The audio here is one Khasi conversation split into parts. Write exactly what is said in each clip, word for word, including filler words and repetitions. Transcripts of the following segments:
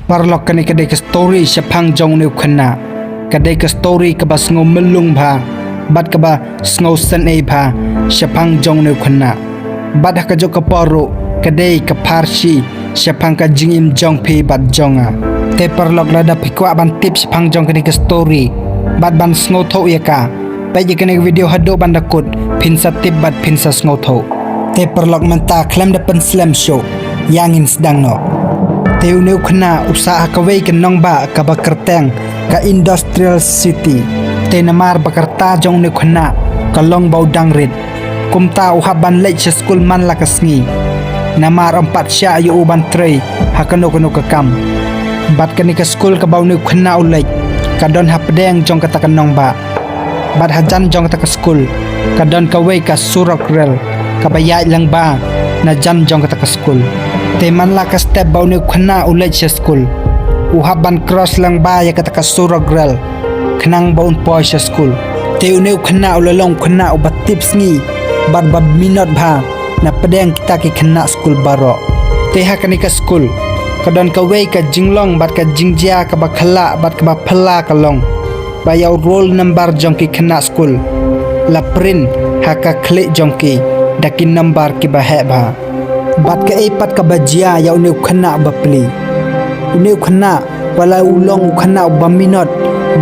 Paralok, kane ka dei ka story shaphang jong une u khynnah. Ka dei ka story kaba sngew myllung bha bad kaba sngew synei bha shaphang jong une u khynnah. Bad ha kajuh ka por ruh ka dei ka pharshi shaphang ka jingim jong phi bad jong nga. Te paralok, lada phi kwah ban tip shaphang jong kane ka story bad ban sngewthuh ïa ka, peit ïa kane ka video haduh ban da kut, phin sa tip bad phin sa sngewthuh. Te paralok, mynta khlem da pynslem shuh, ïa ngin sdang noh. Te une u khynnah u sah ha kawei ka nongbah kaba kyrteng ka Industrial City. Te namar ba ka rta jong une u khynnah ka long ba u dang rit, kumta u hap ban leit sha skul man la ka sngi, namar ym pat shah ïa u ban trei ha kano kano ka kam. Bad kane ka skul kaba une u khynnah u leit ka don hapdeng jong kata ka nongbah. Bad hajan jong kata ka skul ka don kawei ka surok rel kaba ïaid lyngba na jan jong kata ka skul. Te man la ka step ba une u khynnah u leit sha skul, u hap ban cross lyngba ïa kata ka surok rel khnang ba un poi sha skul. Te une u khynnah u la long u khynnah uba tip sngi bad ba minot bha na pdeng kita ki khynnah skul baroh. Te ha kane ka skul ka don kawei ka jinglong bad ka jingjia kaba khlaiñ bad kaba phylla ka long ba ïa u roll number jong ki khynnah skul la print ha ka khlieh jong ki da ki number kiba heh bha. Bad kaei pat kaba jia ïa une u khynnah bapli, une u khynnah, wat la u long u khynnah uba minot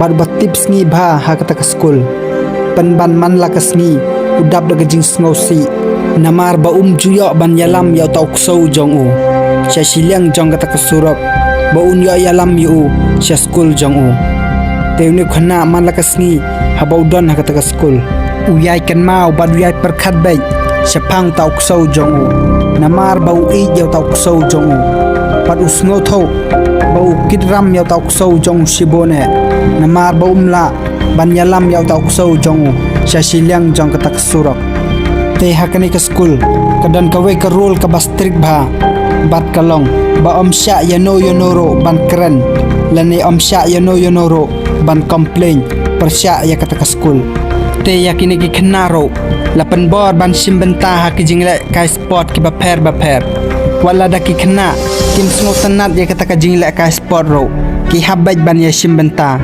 bad uba tip sngi bha ha kata ka skul, pynban man la ka sngi u dap da ka jingsngewsih, namar ba um ju ïoh ban ïalam ïa uta u ksew jong u sha shiliang jong kata ka surok ba un ïoh ïalam ïa u sha skul jong u. Te une u khynnah man la ka sngi haba u don ha kata ka skul, u ïai kynmaw bad u ïai pyrkhat beit shaphang uta u ksew jong u, namar ba u ïeit ïa uta u ksew jong u. Bad u sngewthuh ba u kit ram ïa uta u ksew jong u shibun eh, namar ba um lah ban ïalam ïa uta u ksew jong u sha shiliang jong kata ka surok. Te ha kane ka skul ka don kawei ka rule kaba strict bha, bad ka long ba ym shah ïano ïano ruh ban kren lane ym shah ïano ïano ruh ban complain pyrshah ïa kata ka skul. Te ïa kine ki khynnah ruh la pynbor ban shim bynta ha ki jingleh kai sport kiba pher ba pher. Wat la da ki khynnah kim sngewtynnat ïa kata ka jingleh kai sport ruh, ki hap beit ban ïa shim bynta.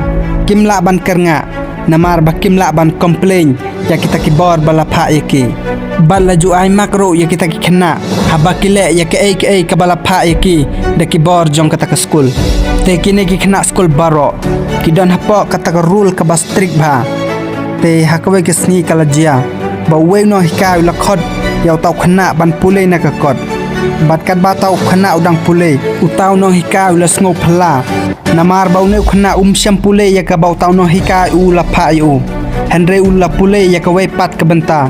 Kim lah ban kyrngah namar ba kim lah ban complain ïa kita ki bor ba la phah ïa ki. Bad la ju ai mark ruh ïa kita ki khynnah haba ki leh ïa kaei kaei kaba la phah ïa ki da ki bor jong kata ka skul. Te kine ki khynnah skul baroh ki don hapoh kata ka rule kaba strict bha. Te ha kawei ka sngi ka la jia ba uwei u nonghikai u la khot ïa uta u khynnah ban pule na ka kot. Bad katba uta u khynnah u dang pule, uta u nonghikai u la sngew phylla, namar ba une u khynnah um shym pule ïa kaba uta u nonghikai u la phah ïa u, hynrei u la pule ïa kawei pat ka bynta.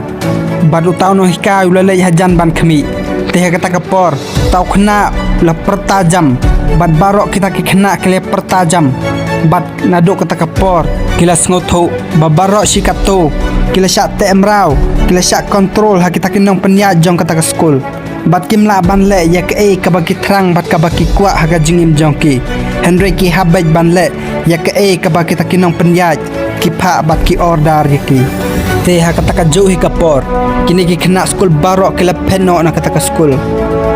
Bad uta u nonghikai u la leit hajan ban khmih. Te ha kata ka por uta u khynnah u la pyrta jam, bad baroh kita ki khynnah ki la pyrta jam. Bad naduh kata ka por ki la sngewthuh ba baroh shi katto ki la shah teh mraw, ki la shah control ha kita ki nongpynïaid jong kata ka skul. Bad kim lah ban leh ïa kaei kaba ki thrang bad kaba ki kwah ha ka jingim jong ki, hynrei ki hap beit ban leh ïa kaei kaba kita ki nongpynïaid ki phah bad ki order ïa ki. Te ha kata ka juh hi ka por kine ki khynnah skul baroh ki la phet noh na kata ka skul.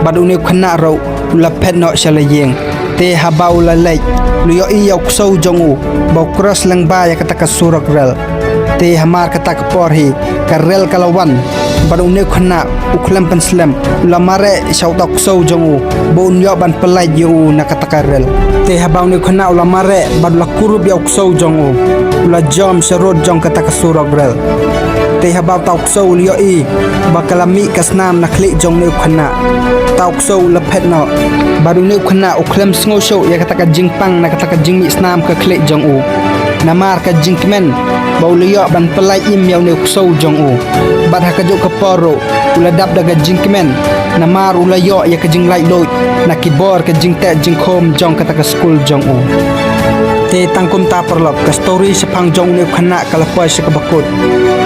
Bad une u khynnah ruh u la phet noh sha la ïing. Te haba u la leit, u la ïohi ïa u ksew jong u ba u cross lyngba ïa kata ka surok rel. Te hamar kata ka por hi ka rel ka la wan, bad une u khynnah u khlem pynslem, u la mareh sha uta u ksew jong u ba un ïoh ban pyllait ïa u na kata ka rel. Te haba une u khynnah u la mareh bad u la kurup ïa u ksew jong u, u la jump sha rud jong kata ka surok rel. Te haba uta u ksew u la ïohi ba ka la mih ka snam na khlieh jong une u khynnah, uta u ksew u la phet noh. Bad une u khynnah u khlem sngew shuh ïa kata ka jingpang na kata ka jingmih snam ka khlieh jong u, namar ka jingkmen ba u la ïoh ban pyllait im ïa une u ksew jong u. Bad ha kajuh ka por ruh u la dap da ka jingkmen, namar u la ïoh ïa ka jinglaitluid na ki bor ka jingteh jingkhum jong kata ka skul jong u. Te tang kumta paralok, ka story shaphang jong une u khynnah ka la poi sha kaba kut.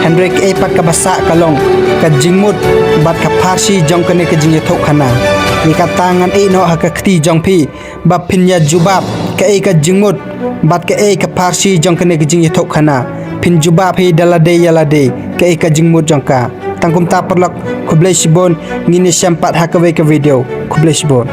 Hynrei kaei pat kaba sah ka long ka jingmut bad ka pharshi jong kane ka jingïathuhkhana. Ïa kata ngan ïeh noh ha ka kti jong phi ba phin ïa jubab kaei ka jingmut bad kaei ka pharshi jong kane ka jingïathuhkhana. Phin jubab hi da lade ïa lade kaei ka jingmut jong ka. Tang kumta paralok, khublei shibun, ngin ïashem pat ha kawei ka video. Khublei shibun.